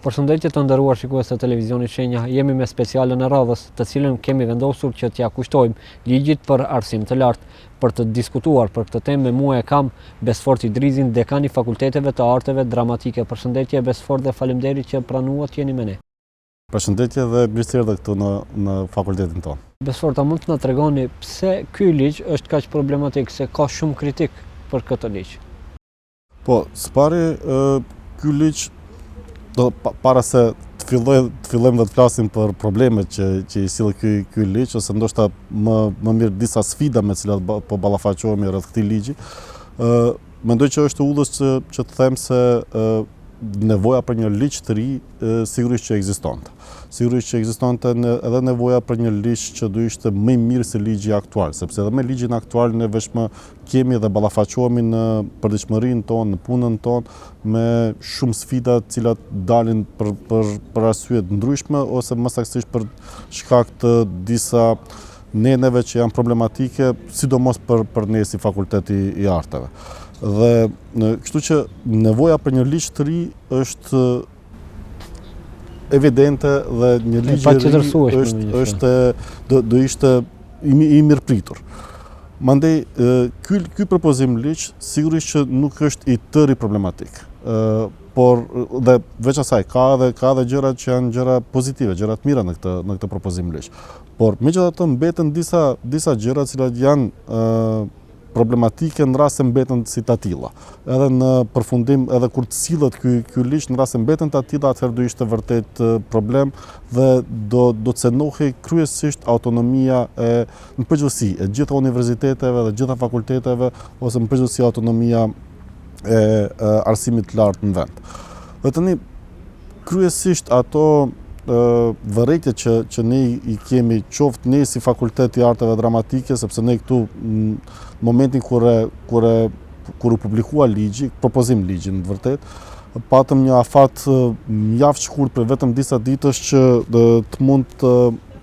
Përshëndetje të nderuar shikues të televizionit Shenja, jemi me specialen e radhës, të cilën kemi vendosur që t'ia kushtojmë ligjit për arsim të lartë. Për të diskutuar për këtë temë me mua e kam Besfort Idrizin, dekan i Fakulteteve të Arteve Dramatike. Përshëndetje Besfort dhe faleminderit që pranuat të jeni me ne. Përshëndetje dhe mirë se erdhe këtu në në fakultetin tonë. Besfort, a mund të na tregoni pse ky ligj është kaq problematik, se ka shumë kritikë për këtë ligj? Po, së pari, ky ligj, do, para se të filloj, të fillojmë dhe të flasim për problemet që, që i sjell ky, ky ligj, ose ndoshta më, më mirë disa sfida me cilat po ballafaqohemi rreth këtij ligji, mendoj që është e udhës që, që të them se nevoja për një ligj të ri sigurisht që ekzistonte. Sigurisht që ekzistonte edhe nevoja për një ligj që do ishte më i mirë se ligji aktual, sepse edhe me ligjin aktual ne veçmë kemi dhe ballafaqohemi në përditshmërinë tonë, në punën tonë me shumë sfida të cilat dalin për për për arsye të ndryshme ose më saktësisht për shkak të disa neneve që janë problematike, sidomos për për ne si fakultet i, i arteve. Dhe në, kështu që nevoja për një ligj të ri është evidente dhe një ligj i ri është është do do ishte i, i mirëpritur. Mandej ky ky propozim ligj sigurisht që nuk është i tëri problematik. Ë por dhe veç asaj ka edhe ka edhe gjëra që janë gjëra pozitive, gjëra të mira në këtë në këtë propozim ligj. Por megjithatë mbeten disa disa gjëra të cilat janë ë problematike në rast se mbeten si të tilla. Edhe në përfundim, edhe kur të sillet ky ky ligj në rast se mbeten të tilla, atëherë do ishte vërtet problem dhe do do të cenohej kryesisht autonomia e në përgjithësi e gjitha universiteteve dhe gjitha fakulteteve ose në përgjithësi autonomia e, e arsimit të lartë në vend. Dhe tani kryesisht ato vërejtje që që ne i kemi qoftë ne si Fakultet i Arteve Dramatike, sepse ne këtu në momentin kur e kur e kur u publikua ligji, propozim ligji në të vërtetë, patëm një afat mjaft shkurt për vetëm disa ditësh që të mund të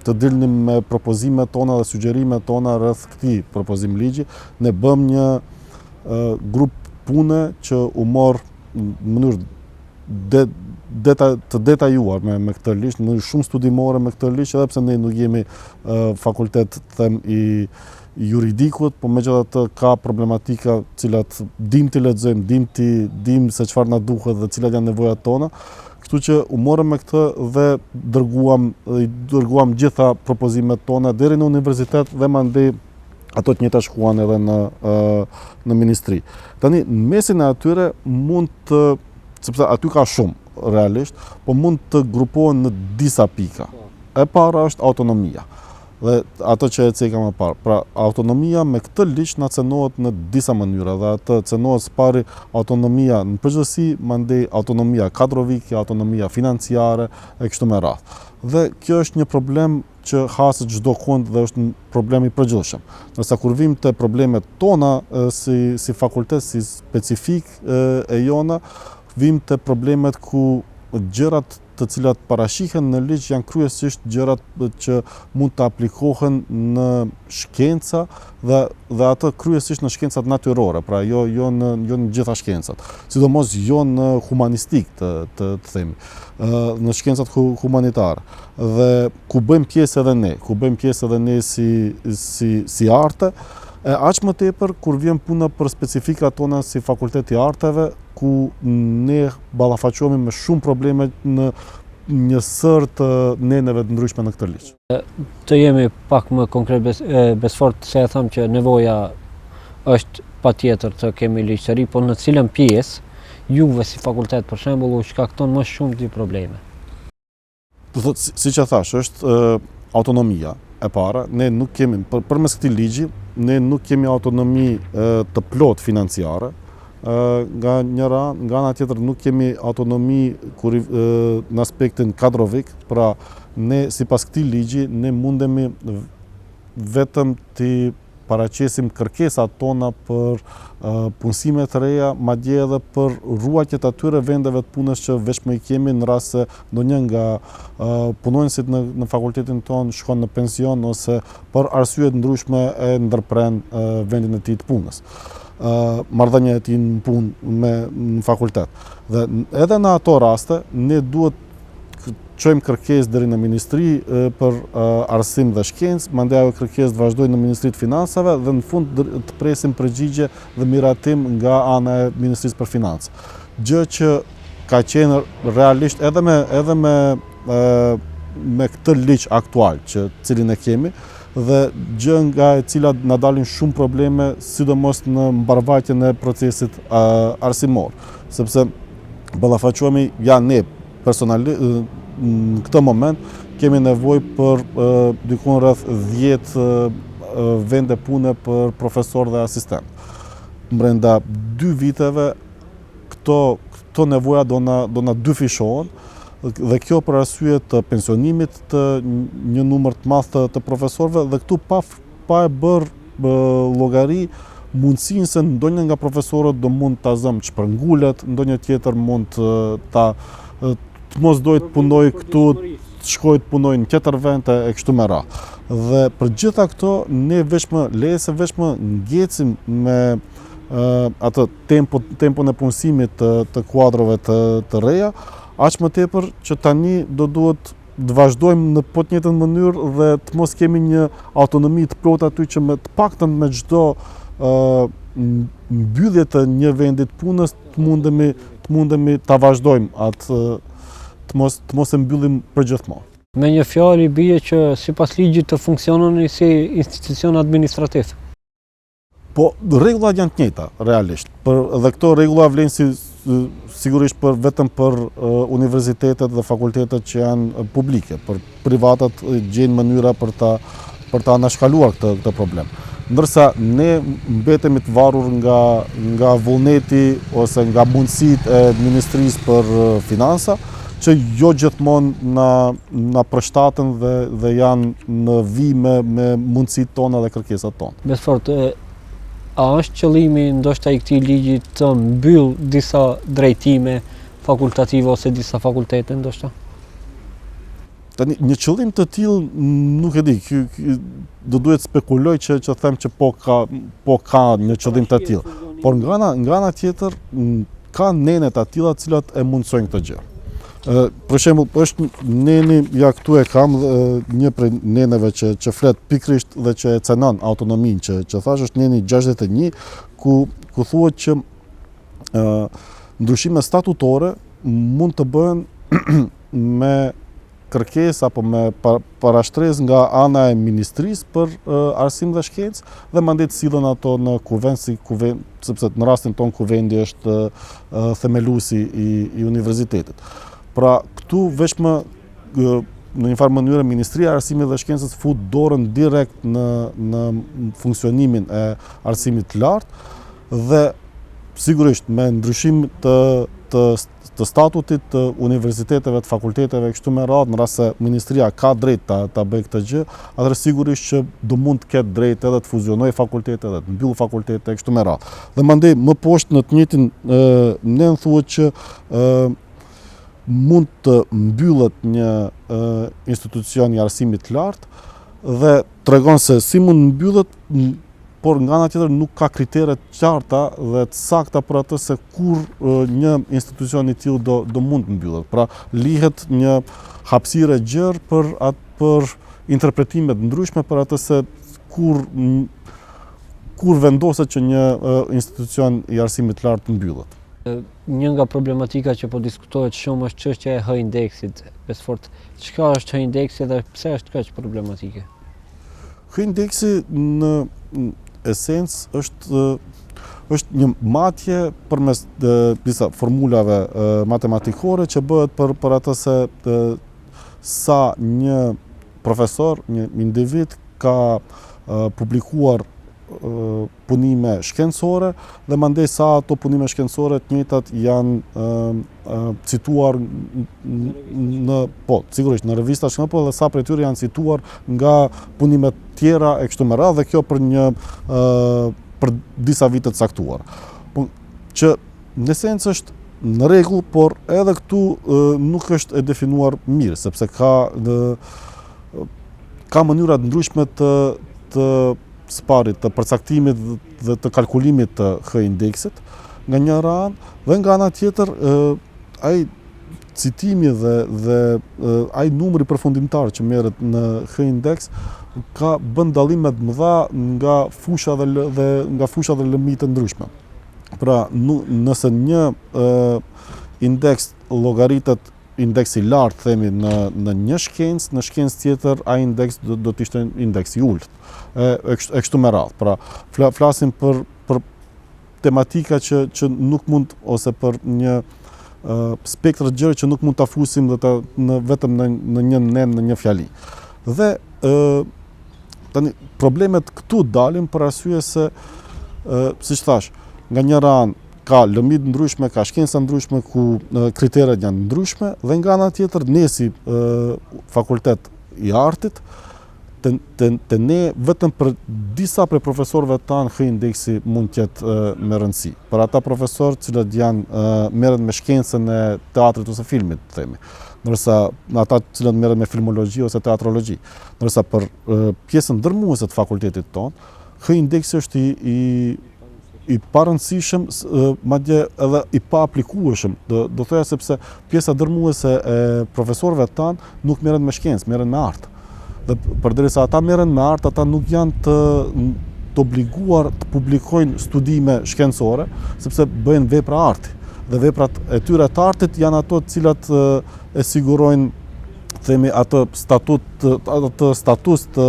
të dilnim me propozimet tona dhe sugjerimet tona rreth këtij propozim ligji. Ne bëmë një grup pune që u mor në mënyrë de, deta, të detajuar me, me këtë ligj, në mënyrë shumë studimore me këtë ligj, edhe pse ne nuk jemi uh, fakultet, të them, i juridikut, po megjithatë ka problematika të cilat dim t'i lexojmë, dim t'i dim se çfarë na duhet dhe cilat janë nevojat tona. Kështu që u morëm me këtë dhe dërguam i dërguam gjitha propozimet tona deri në universitet dhe mandej ato të njëjta shkuan edhe në në ministri. Tani në mesin e atyre mund të sepse aty ka shumë realisht, po mund të grupohen në disa pika. E para është autonomia. Dhe ato që e ceka më parë. Pra, autonomia me këtë ligj na cenohet në disa mënyra dhe atë cenohet së pari autonomia në përgjithësi, mandej autonomia kadrovike, autonomia financiare e kështu me radhë. Dhe kjo është një problem që haset çdokund dhe është një problem i përgjithshëm. Ndërsa kur vijmë te problemet tona si si fakultet, si specifikë e jona, vijmë te problemet ku gjërat të cilat parashihen në ligj janë kryesisht gjërat që mund të aplikohen në shkenca dhe dhe atë kryesisht në shkencat natyrore, pra jo jo në jo në gjitha shkencat, sidomos jo në humanistikë të të, të themi, në shkencat humanitare. Dhe ku bëjmë pjesë edhe ne, ku bëjmë pjesë edhe ne si si si arte, e aq më tepër kur vjen puna për specifikat tona si Fakultet i Arteve, ku ne ballafaqohemi me shumë probleme në një sërë të neneve të ndryshme në këtë ligj. Të jemi pak më konkret Besfort se e thamë që nevoja është patjetër të kemi ligj të ri, po në cilën pjesë juve si fakultet për shembull u shkakton më shumë dy probleme? Do thotë, si, siç e thashë, është autonomia e para. Ne nuk kemi, për, përmes këtij ligji, ne nuk kemi autonomi të plotë financiare. Nga njëra, nga ana tjetër nuk kemi autonomi kur, në aspektin kadrovik, pra ne sipas këtij ligji ne mundemi vetëm t'i paraqesim kërkesat tona për punësime të reja, madje edhe për ruajtje të atyre vendeve të punës që veçmë i kemi në rast se ndonjë nga punonjësit në, në fakultetin tonë shkon në pension ose për arsye të ndryshme e ndërpren vendin e tij të punës marrëdhënia e tij në punë me në fakultet. Dhe edhe në ato raste ne duhet çojmë kërkesë deri në Ministri për Arsim dhe Shkencë, mandej ajo kërkesë të vazhdojë në Ministri të Financave dhe në fund të presim përgjigje dhe miratim nga ana e Ministrisë për Financa. Gjë që ka qenë realisht edhe me edhe me me këtë ligj aktual që cilin e kemi dhe gjë nga e cila na dalin shumë probleme, sidomos në mbarëvajtjen e procesit arsimor, sepse ballafaqohemi ja ne personalisht në këtë moment kemi nevojë për dikun rreth 10 vende pune për profesor dhe asistent. Brenda dy viteve këto këto nevoja do na do na dyfishohen dhe kjo për arsye të pensionimit të një numër të madh të, të profesorëve dhe këtu pa pa e bërë llogari mundësinë se ndonjë nga profesorët do mund ta zëmë të shpërngulet, ndonjë tjetër mund të ta të mos dojë të punojë këtu, të shkojë të punojë në tjetër vend e kështu me radhë. Dhe për gjitha këto ne veç më le se veç më ngecim me atë tempo tempon e punësimit të të kuadrove të të reja, aq më tepër që tani do duhet të vazhdojmë në po të njëjtën mënyrë dhe të mos kemi një autonomi të plotë aty që me të paktën me çdo mbyllje të një vendit punës të mundemi të mundemi ta vazhdojmë atë të mos të mos e mbyllim përgjithmonë. Me një fjalë i bie që sipas ligjit të funksiononi si institucion administrativ. Po, rregullat janë të njëjta, realisht. Për, dhe këto rregulla vlejnë si, sigurisht për vetëm për universitetet dhe fakultetet që janë publike, për privatet gjejnë mënyra për ta për ta anashkaluar këtë këtë problem. Ndërsa ne mbetemi të varur nga nga vullneti ose nga mundësitë e Ministrisë për Financa, që jo gjithmonë na na përshtaten dhe dhe janë në vijë me me mundësitë tona dhe kërkesat tona. Besfort, a është qëllimi ndoshta i këtij ligji të mbyll disa drejtime fakultative ose disa fakultete ndoshta? Tani një qëllim të tillë nuk e di, ky, ky do duhet spekuloj që që them që po ka po ka një qëllim të tillë. Por nga ana nga ana tjetër ka nene të tilla të cilat e mundësojnë këtë gjë. Ë për shembull, është neni ja këtu e kam një prej neneve që që flet pikërisht dhe që e cenon autonominë që që thashë është neni 61 ku ku thuhet që ë ndryshime statutore mund të bëhen me kërkesë apo me parashtresë nga ana e Ministrisë për Arsim dhe Shkencë dhe mandej të sillen ato në kuvend si kuvend, sepse në rastin tonë kuvendi është themeluesi i, i universitetit. Pra, këtu veç më në një farë mënyre Ministria e Arsimit dhe Shkencës fut dorën direkt në në funksionimin e arsimit të lartë dhe sigurisht me ndryshim të të të statutit të universiteteve, të fakulteteve e kështu me radhë, në rast se ministria ka drejt ta ta bëjë këtë gjë, atëherë sigurisht që do mund të ketë drejt edhe të fuzionojë fakultete edhe të mbyllë fakultete e kështu me radhë. Dhe mandej më poshtë në të njëjtin nen thuhet që ë mund të mbyllet një institucion i arsimit të lartë dhe tregon se si mund mbyllet por nga ana tjetër nuk ka kritere të qarta dhe të sakta për atë se kur një institucion i tillë do do mund të mbyllet. Pra lihet një hapësirë e gjerë për atë për interpretime të ndryshme për atë se kur kur vendoset që një institucion i arsimit të lartë të mbyllet. Një nga problematikat që po diskutohet shumë është çështja e H-indeksit. Besfort, çka është H-indeksi dhe pse është kaq problematike? H-indeksi në esencë është është një matje përmes disa formulave matematikore që bëhet për për atë se sa një profesor, një individ ka publikuar punime shkencore dhe mandej sa ato punime shkencore të njëjtat janë cituar në po, sigurisht në revista shkencore, po dhe sa prej tyre janë cituar nga punime tjera e kështu me radhë dhe kjo për një për disa vite të caktuara. Po që në esencë është në rregull, por edhe këtu nuk është e definuar mirë, sepse ka në ka mënyra të ndryshme të të së pari të përcaktimit dhe të kalkulimit të H indeksit nga njëra anë dhe nga ana tjetër ai. citimi dhe dhe ai numri përfundimtar që merret në H-indeks ka bën dallime të mëdha nga fusha dhe dhe nga fusha dhe lëmi të ndryshme. Pra, nëse një indeks llogaritet indeks i lartë themi në në një shkencë, në shkencë tjetër ai indeks do, do të ishte indeks i ulët. E, e, kështu, e kështu me radhë. Pra, fla, flasim për për tematika që që nuk mund ose për një spektër të gjerë që nuk mund ta fusim dhe ta në vetëm në në një nen në një fjali. Dhe ë tani problemet këtu dalin për arsye se ë siç thashë, nga njëra anë ka lëmi të ndryshme, ka shkenca të ndryshme ku kriteret janë të ndryshme dhe nga ana tjetër ne si fakultet i artit te, te, te ne vetëm për disa prej profesorëve tanë H indeksi mund të jetë me rëndësi. Për ata profesorë të cilët janë merren me shkencën e teatrit ose filmit, të themi. Ndërsa ata të cilët merren me filmologji ose teatrologji. Ndërsa për pjesën dërmuese të fakultetit tonë, H indeksi është i, i i parëndësishëm, madje edhe i paaplikueshëm. Do do thoja sepse pjesa dërmuese e profesorëve tanë nuk merren me shkencë, merren me art. Dhe përderisa ata merren me art, ata nuk janë të të obliguar të publikojnë studime shkencore, sepse bëjnë vepra arti. Dhe veprat e tyre të artit janë ato të cilat e sigurojnë themi atë statut atë status të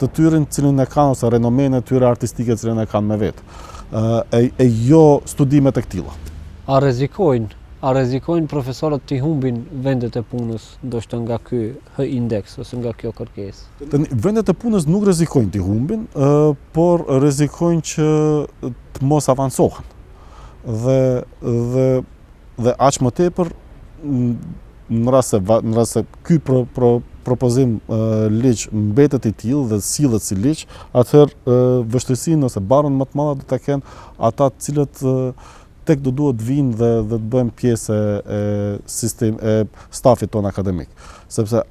të tyrin të cilin e kanë ose renomenë e tyre artistike të cilën e kanë me vete. E, e jo studimet e këtilla. A rrezikojnë, a rrezikojnë profesorët t'i humbin vendet e punës, ndoshta nga ky H indeks ose nga kjo kërkesë? Tani, vendet e punës nuk rrezikojnë t'i humbin, por rrezikojnë që të mos avancohen. Dhe dhe dhe aq më tepër në rast se në rast se ky pro, pro, propozim ligj mbetet i tillë dhe sillet si ligj, atëherë vështirësinë ose barrën më të madhe do ta kenë ata të cilët tek do duhet të vijnë dhe dhe të bëhen pjesë e sistem e stafit tonë akademik. Sepse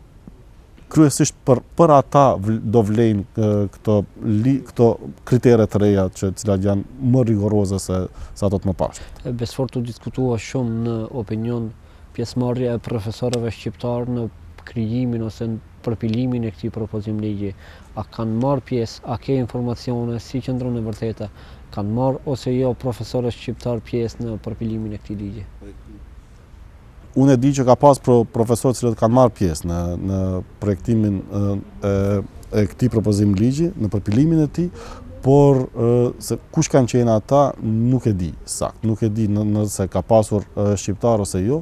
kryesisht për për ata do vlejnë këto li, këto kritere të reja që të cilat janë më rigoroze se se ato të mëparshmet. Besfort u diskutua shumë në opinion pjesëmarrja e profesorëve shqiptarë në krijimin ose në përpilimin e këtij propozim ligji. A kanë marrë pjesë, a ke informacione, si qëndron e vërteta, kanë marrë ose jo profesorët shqiptarë pjesë në përpilimin e këtij ligji? Unë e di që ka pas pro, profesorë të cilët kanë marrë pjesë në në projektimin e e këtij propozim ligji, në përpilimin e tij, por se kush kanë qenë ata nuk e di sakt, nuk e di në, nëse ka pasur shqiptar ose jo.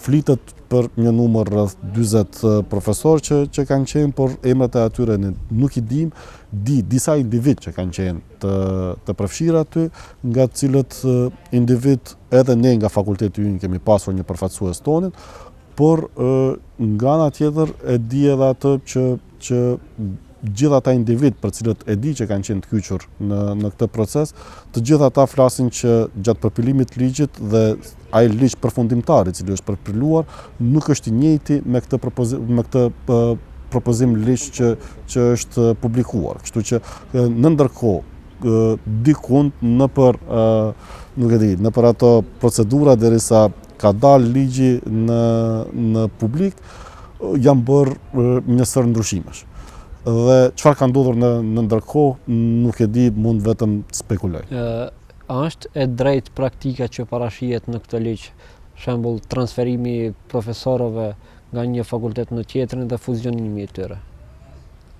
Flitet për një numër rreth 40 profesorë që që kanë qenë, por emrat e atyre ne nuk i dimë, di disa individë që kanë qenë të të përfshirë aty, nga të cilët individë edhe ne nga fakulteti ynë kemi pasur një përfaqësues tonin, por nga ana tjetër e di edhe atë që që gjithë ata individë për cilët e di që kanë qenë të kyçur në në këtë proces, të gjithë ata flasin që gjatë përpilimit të ligjit dhe ai ligj përfundimtar i cili është përpiluar nuk është i njëjti me këtë propozim me këtë propozim ligj që që është publikuar. Kështu që në ndërkohë dikund nëpër nuk e di, nëpër ato procedura derisa ka dalë ligji në në publik janë bërë një sërë ndryshimesh. Dhe çfarë ka ndodhur në në ndërkohë nuk e di, mund vetëm të spekuloj. A është e drejtë praktika që parashihet në këtë ligj, shembull transferimi i profesorëve nga një fakultet në tjetrin dhe fuzionimi i tyre?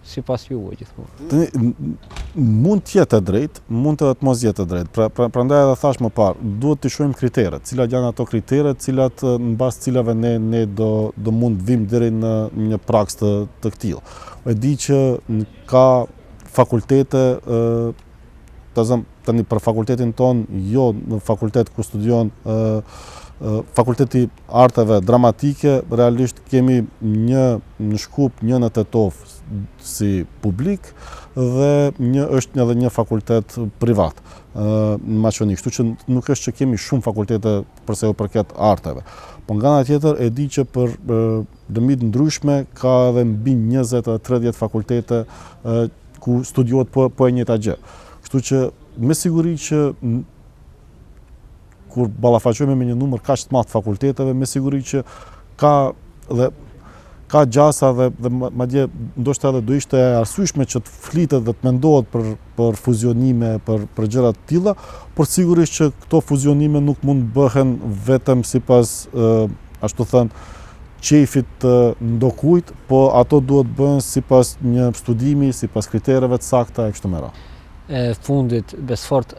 Sipas juve gjithmonë. Tani mund të jetë e drejtë, mund edhe të mos jetë e drejtë. Pra, pra, prandaj edhe thashë më parë, duhet të shohim kriteret, cilat janë ato kritere, të cilat në bazë të cilave ne ne do do mund të vijmë deri në një praksë të të këtillë. E di që ka fakultete ë ta zëm tani për fakultetin tonë, jo në fakultet ku studion ë fakulteti arteve dramatike, realisht kemi një në Shkup, një në Tetovë si publik dhe një është edhe një fakultet privat në Maqedoni. Kështu që nuk është që kemi shumë fakultete për sa u përket arteve. Po nga ana tjetër e di që për lëmi të ndryshme ka edhe mbi 20 edhe 30 fakultete ku studiohet po po e njëjta gjë. Kështu që me siguri që. kur ballafaqohemi me një numër kaq të madh të fakulteteve, me siguri që ka dhe ka gjasa dhe dhe madje ndoshta edhe do ishte e arsyeshme që të flitet dhe të mendohet për për fuzionime, për për gjëra të tilla, por sigurisht që këto fuzionime nuk mund të bëhen vetëm sipas ashtu thënë qejfit të ndokujt, po ato duhet të bëhen sipas një studimi, sipas kritereve të sakta e kështu me radhë. E fundit, Besfort,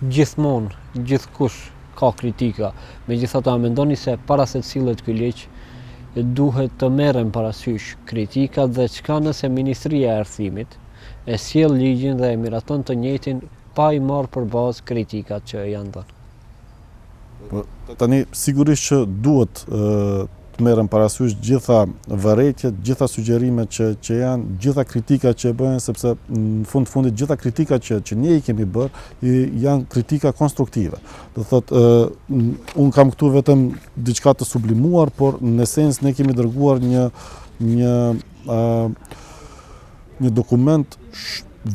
gjithmonë, gjithkush ka kritika. Megjithatë, a mendoni se para se të sillet ky ligj, duhet të merren parasysh kritikat dhe çka nëse Ministria e Arsimit e sjell ligjin dhe e miraton të njëjtin pa i marrë për bazë kritikat që janë dhënë? Po, tani, sigurisht që duhet të merren parasysh gjitha vërejtjet, gjitha sugjerimet që, që janë, gjitha kritikat që bëhen, sepse në fund të fundit gjitha kritikat që, që ne i kemi bërë, i, janë kritika konstruktive. Do thotë, unë kam këtu vetëm diçka të sublimuar, por në esencë ne kemi dërguar një, një, një dokument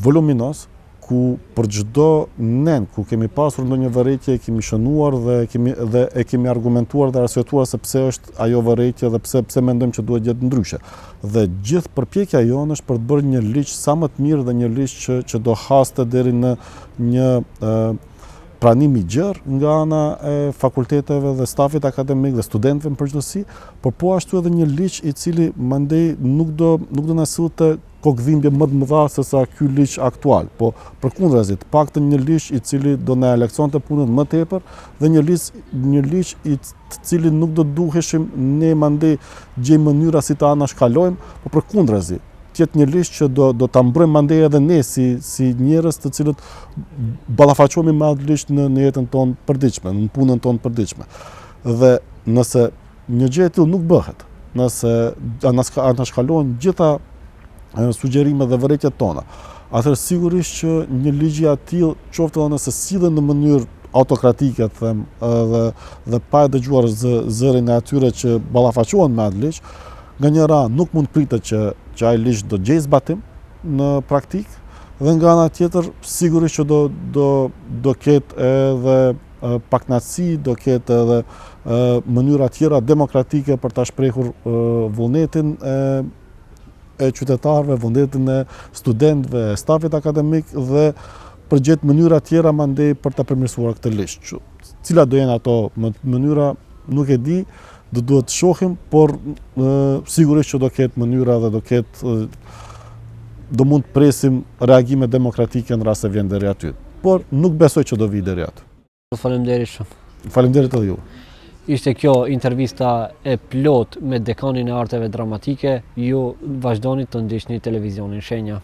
voluminoz, ku për çdo nen ku kemi pasur ndonjë vërejtje e kemi shënuar dhe e kemi dhe e kemi argumentuar dhe arsyetuar se pse është ajo vërejtje dhe pse pse mendojmë që duhet të jetë ndryshe. Dhe gjithë përpjekja jonë është për të bërë një ligj sa më të mirë dhe një ligj që që do haste deri në një ë pranim i gjerë nga ana e fakulteteve dhe stafit akademik dhe studentëve në përgjithësi, por po ashtu edhe një ligj i cili mandej nuk do nuk do na sillte kokëdhimbje më të mëdha se sa ky ligj aktual, po përkundrazi, të paktën një ligj i cili do na e lehtësonte punën më tepër dhe një ligj një ligj i të cilin nuk do duheshim ne mandej gjejmë mënyra si ta anashkalojmë, po përkundrazi, të jetë një ligj që do do ta mbrojmë mandej edhe ne si si njerëz të cilët ballafaqohemi me atë ligj në në jetën tonë të përditshme, në punën tonë të përditshme. Dhe nëse Një gjë e tillë nuk bëhet nëse anashkalohen gjitha sugjerimet dhe vërejtjet tona. Atëherë sigurisht që një ligj i atillë, qoftë edhe nëse sillet në mënyrë autokratike, të them, edhe dhe pa e dëgjuar zë, zërin e atyre që ballafaqohen me atë ligj, nga njëra anë nuk mund të pritet që që ai ligj do gjejë zbatim në praktikë dhe nga ana tjetër sigurisht që do do do ketë edhe pakënaqësi, do ketë edhe mënyra tjera demokratike për ta shprehur vullnetin e e qytetarëve, vullnetin e studentëve, stafit akademik dhe për gjetë mënyra tjera mandej për ta përmirësuar këtë ligj. Cilat do jenë ato mënyra, nuk e di, do duhet të shohim, por sigurisht që do ketë mënyra dhe do ketë do mund të presim reagime demokratike në rast se vjen deri aty. Por nuk besoj që do vijë deri aty. Faleminderit shumë. Faleminderit edhe ju. Ishte kjo intervista e plotë me dekanin e arteve dramatike, ju vazhdoni të ndiqni televizionin Shenja.